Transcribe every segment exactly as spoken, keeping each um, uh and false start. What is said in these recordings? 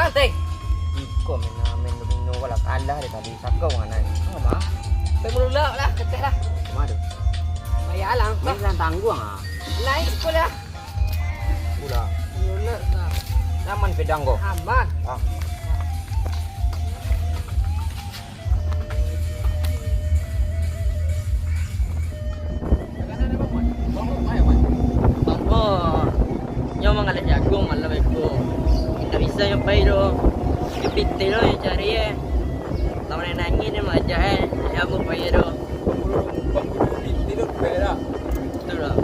Santai. Iko main, main domino ko lah kalah dari tadi. Sako manganai. Sama. Pai mululak lah, keteh lah. Kama tu? Bayar lah. Main tangguang ah. Naik ko lah. Ulah. Mululak lah. Nyaman pedang ko? Aman. Ah. Bang, oh, nyo mangaleh jagung malam iko. Indak bisa nyo pai doh. Di pitih lo nyo cari, eh. Lamun nangih nyo maajak, eh. Nyo ambo pai doh. Bang, pitih lo pai dah. Betul lah.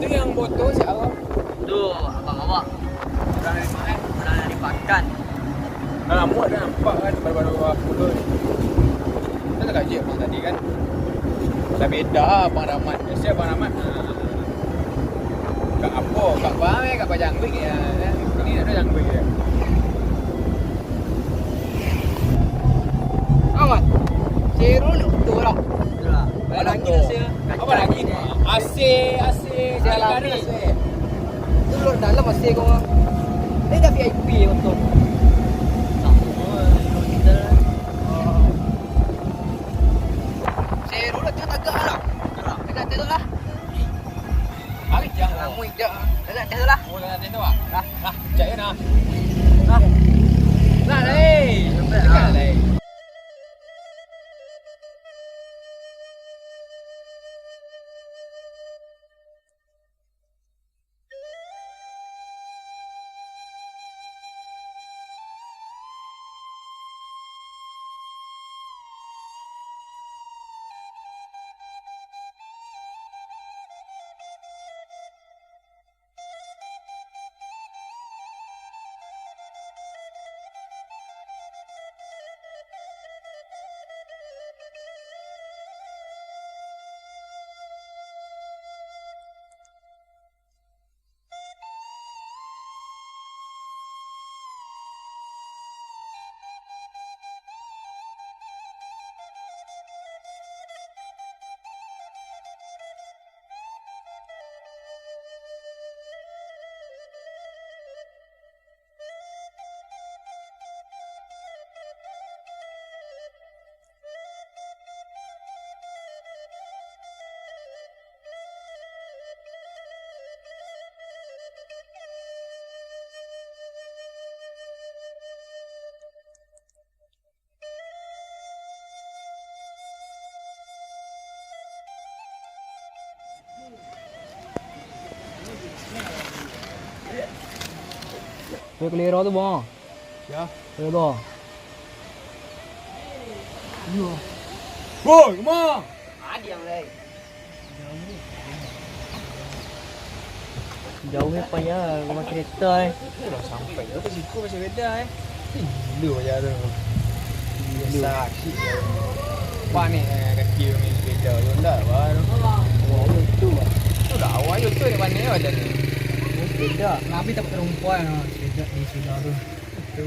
Itu yang botol siapa? Tu, abang awak. Urang dari ma, eh? Urang dari Pakan. Dah lamo dah nampak kan, baru-baru apo tu. Kita takajik abang tadi kan. Dah beda Abang Rahmat. Biasa Abang Rahmat, ah, kak apo, kak bang, eh, kak bajangguik ya, kan? Ini ada jangguik ya. Amat. Seru ni betul lah. Betul lah. Apa lagi tu? Apa lagi? A C, A C, jalan A C. Tu dalam A C ko mah. Ni dah V I P motor. Seru lah tu tagak lah. Tagak tu lah. Hari jam. Lama je. Tagak tu lah. Oh, tagak tu lah. Lah, lah, cak je nah. Lah. Lah, lai. Lah, lai. Weh, keliro tu, Bang. Sia? Keliro. Iyo. Woi, kama? Adiang, lai. Jauah, eh, payah rumah kereta, eh. Lah sampai tu ka siko masih beda, eh. Gilo payah tu. Gilo. Sakik je. Pak ni, eh, kaki main sepeda tu ndak, baru. Wah, itu, Bang. Tu dah awal je tu, di mana je badan ni? Sepeda. Tapi tak terumpai, ah, sepeda, di sepeda tu. Tu.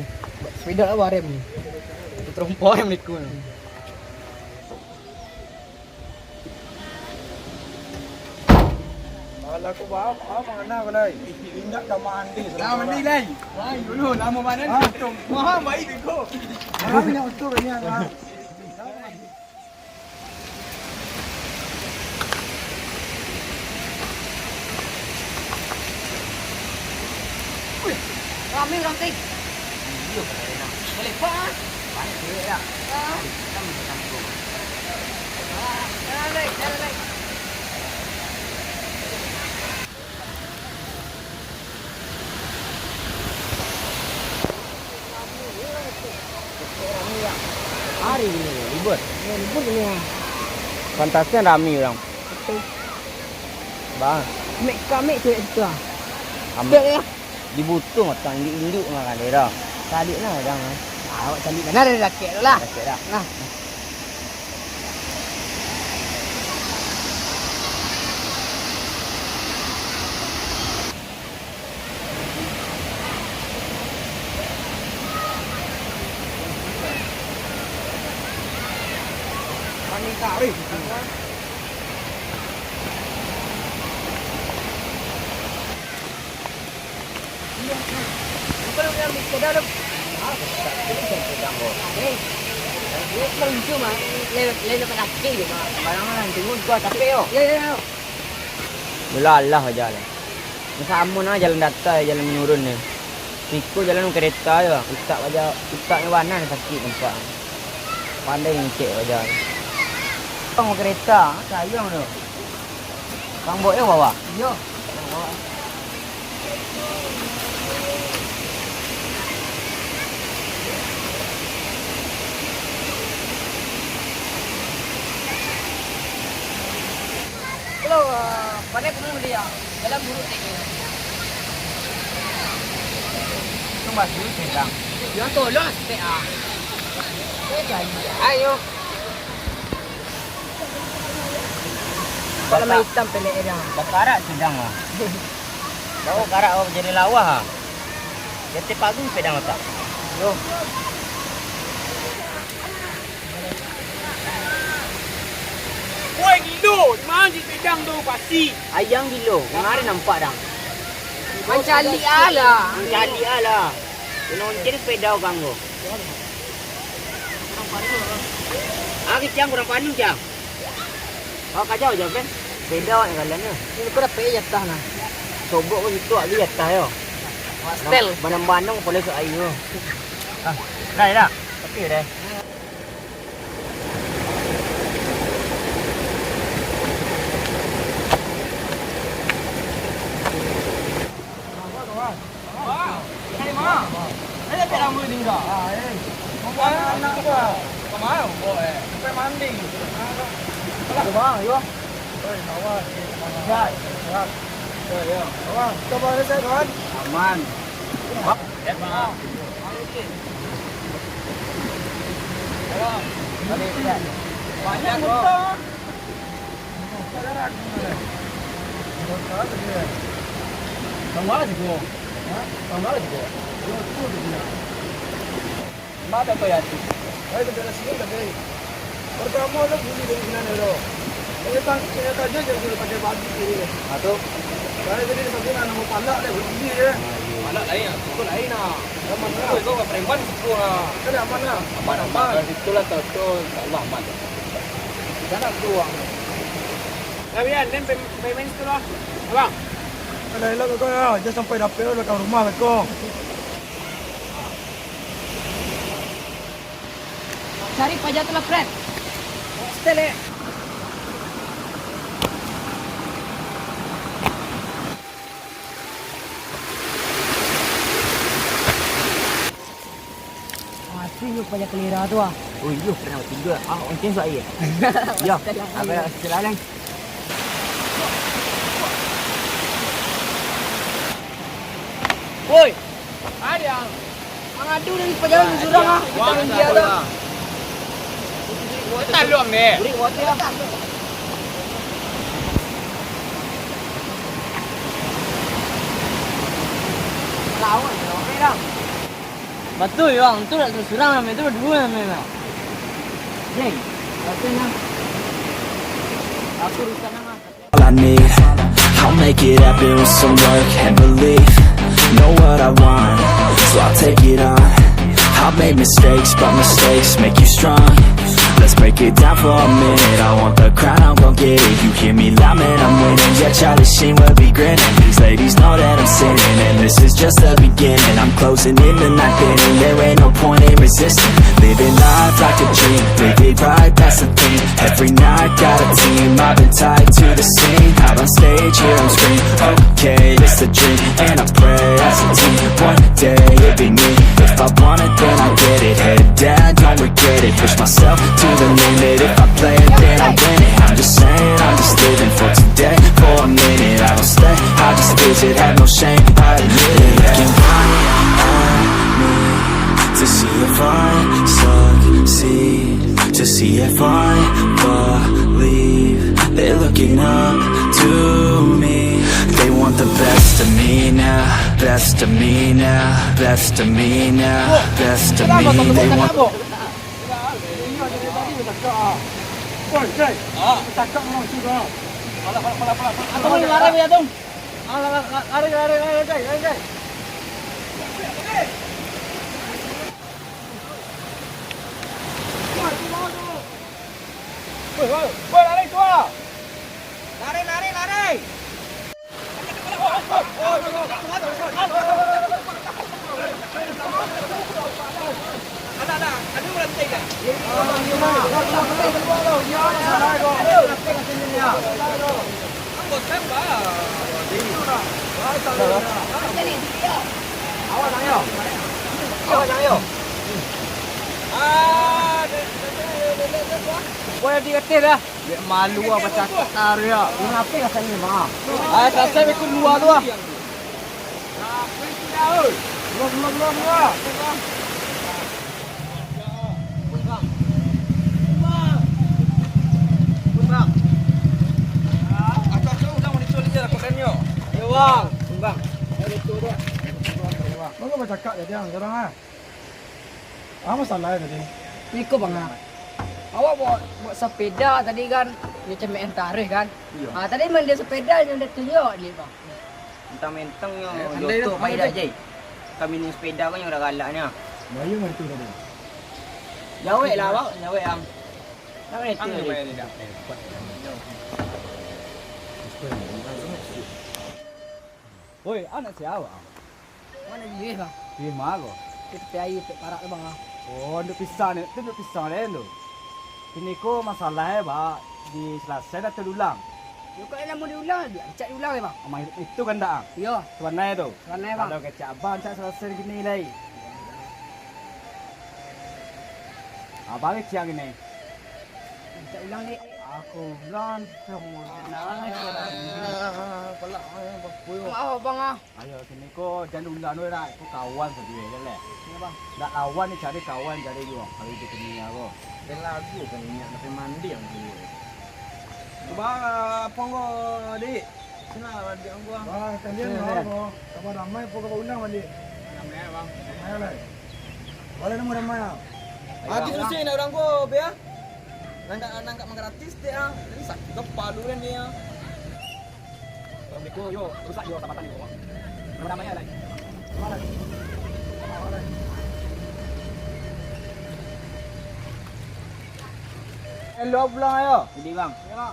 Sepeda lah barem ni. Terumpai mereka tu. Alah, kau bawa, bawa mana kau, Lai? Indak ka mandi. Lah, mandi, Lai. Lai, dulu, lama mana ni? Ah. Maha baik kau. Maha punya motor ni, ah. Wih, rami urang, Ting. Iyo, kalau enak. Boleh, Pak, ah. Banyak duit dah. Ah. Kita minta campur. Ah, dah, dah, dah, dah. Hari ini libur. Ya, libur ini, ya. Pantasnya rami urang. Betul. Bang. Mek kami tu itu, ah. Amin. Betul, ya. Dibutuh matang, induk-induk makan dia dah. Calik lah urang, ah. Awak calik mana ada rakyat tu lah. Rakyat dah. Nah. Bukan yang di sepeda tu. Aku tak bisa pegang, bro. Eh, ini meluncur, mah. Lewat, lewat kaki dia, mah. Sembarangan, tunggu gua capek, yo. Ya, ya, ya. Mulalah aja lah. Samo nah jalan datai, jalan manurun ni. Siko jalan kereta jo. Utak aja, utaknyo bana sakik nampak. Pandai ngecek aja. Bang kereta, sayang tu. Bang bawa yo bawah. Iyo. Kalau, ah, pandai kamu beli, ah. Dalam buruk tengok. Itu masih sedang. Yang tolong aspek, ah. Ayo. Kok lamah hitam pelek dia. Bakarak sedang, ah. Kau karak kau jadi lawah, ah. Jadi pagu pedang otak. Yo. Woi, gilo, di mano si pedang tu pasti? Ayang gilo, kemarin nampak dah. Mancaliak alah. Mancaliak alah. Kena oncen sepeda urang ko. Ah, kiciang kurang panuh, Cang. Awak kajau jo, Pen. Sepeda awak nan kalan tu. Ini kau dapek jatah nah. Sobok ko situ, agi jatah yo. Wastel. Banang-banang pole sok aia. Ah, dah, dah. Tapi dah. Wah, dari mana? Saya tak lama tinggal. Ah, eh. Bukan anak gua. Kemana kau, eh? Sampai mandi. Alah, bang, yo. Oi, kawan. Siap. Siap. Ya, ya. Kawan, kabar sehat, kawan? Aman. Wah, ya, Bang. Banyak motor. Tambah lah siko. Hah? Tambah lah siko. Yo, tu dia. Mata kau ya tu. Ayo, kita dah sini, tapi pertama tu bunyi dari sini, bro. Ini tang, ini tang je, jangan dulu pakai baju ni. Ah, tu. Saya jadi sampai nak nama palak dia bunyi je. Palak lain, ah. Pukul lain, ah. Aman lah. Kau, kau preman, sepuluh lah. Kan aman lah. Aman, aman. Kalau situ lah, kau tu, insya Allah aman. Jangan keluar. Nah, Bian, Nen main, main, main situ lah. Abang. Alah, elok kau ya. Jangan sampai dapet lah belakang rumah kau. Cari paja tu lah, Fred. Hostel, eh. Asli nyo paja kalera tu ah. Oh iyo, pernah tinggal. Ah, onceng suai. Yo, apa yang selalu? Woi, ada. Mangadu dari pajalan surang ah. Wah, dia tu. Taluang ni. Lawan, oke dah. Batul, Bang. Tu nak surang, tu berdua, Bang. Jeng, batul, Bang. Aku urusan, Bang. All I need, I'll make it happen with some work and belief. Know what I want, so I'll take it on. I've made mistakes, but mistakes make you strong. Let's break it down for a minute. I want the crown, I'm gon' get it. You hear me loud, man, I'm winning. Yeah, Charlie Sheen will be grinning. These ladies know that I'm sinning, and this is just the beginning. I'm closing in the night inning. There ain't no point in resisting. Living life like a dream. Live it right, that's the thing. Every night got a team. I've been tied to the scene. Out on stage, here I'm scream. Okay, this a dream, and I pray as a team. One day it'd be me. If I want it, then I get it. Head down, don't regret it. Push myself to the limit. If I play it, then I win it. I'm just saying, I'm just living for today, for a minute. I don't stay, I just visit. Have no shame, I admit it. Looking right at me to see if I succeed, to see if I believe. They're looking up to me. They want the best of me now, best of me now, best of me now, best of me. They want Boleh di ateh dah. Dek malu ah, bacakak taruih ah. Ngapo rasonyo, Bang? Ah, salasai ikut lua tu ah. Lua, lua, lua, lua. Yo, Bang. Bang. Bang, bacakak jadi ang, sekarang ah. Apo masalah tadi? Iko, Bang, ah. Awak bawa, bawa sapeda tadi kan, yo cemek taruih kan. Iyo. Ah, tadi main di sapeda nyo dak tunjuk ni, Bang. Mentang-mentang nyo Eh, andai joto dah, pai andai dak, dah. Jai. Kami ni sapeda kan nyo dah galak nyo. Bayu mah itu tadi. Jawek lah, Bang, jawek, Ang. Nak main itu Ang tadi. Main ni dah. Woi, anak siapa, Ang? Mano Juweh, Bang? Juweh ma ko? Di tepi aia, tepi parak tu, Bang, ah. Oh, induak pisang ni, tu induak pisang lain tu. Kini ko masalah e, Bang, disalasai atau diulang? Yo, kalau nak mau diulang, rancak diulang, Bang. Aman itu kan dak, Ang? Iyo. Sabanai tu? Sabanai, Bang. Kalau kecek abang, rancak salasai kini lai. Abang kecek kini. Rancak ulang, Dek. Aku berantem. Nah, palak, eh, bapuyo. Maaf, Bang, ah. Ayo, kini ko jan ulang doh, dak. Ko kawan sajo, yo, leh. Iyo, Bang. Dak lawan ni cari kawan, cari juo. Kalau itu kini ko. Dah lagu kan minyak tapi mandi yang dulu. Bang, ah, ponggo, Dik. Sini lah, Dik, ponggo, ah. Wah, kalian Sini, mau sini. Apa? Kabar damai, apa kabar ulang, Dik? Damai, Bang. Damai lah. Boleh nemu damai, ah? Ah, Ayo, susah nak orang ko, Be, ah. Nangkak, nangkak manggratis, Dek, ah. Ini sakik kepala kan dia. Assalamualaikum, yo, rusak yo, sabatan yo. Nama-nama ya, lai. Elok pulang ayo. Jadi, Bang. Ya.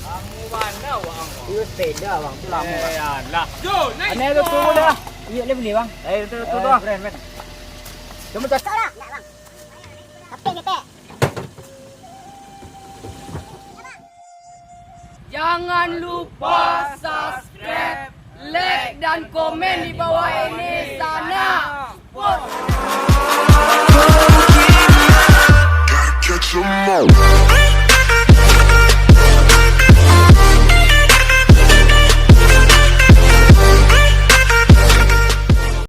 Kamu mana, Bang? Itu sepeda, Bang. Itu lama, Bang. Eh, alah. Yo, naik. Aneh tu, turun dah. Iya, dia beli, Bang. Eh, itu, itu, Eh, tu. Keren, keren. Cuma cakap lah. Enggak, Bang. Tapi, Bang. Jangan lupa subscribe, like, dan komen di bawah ini sana. Support.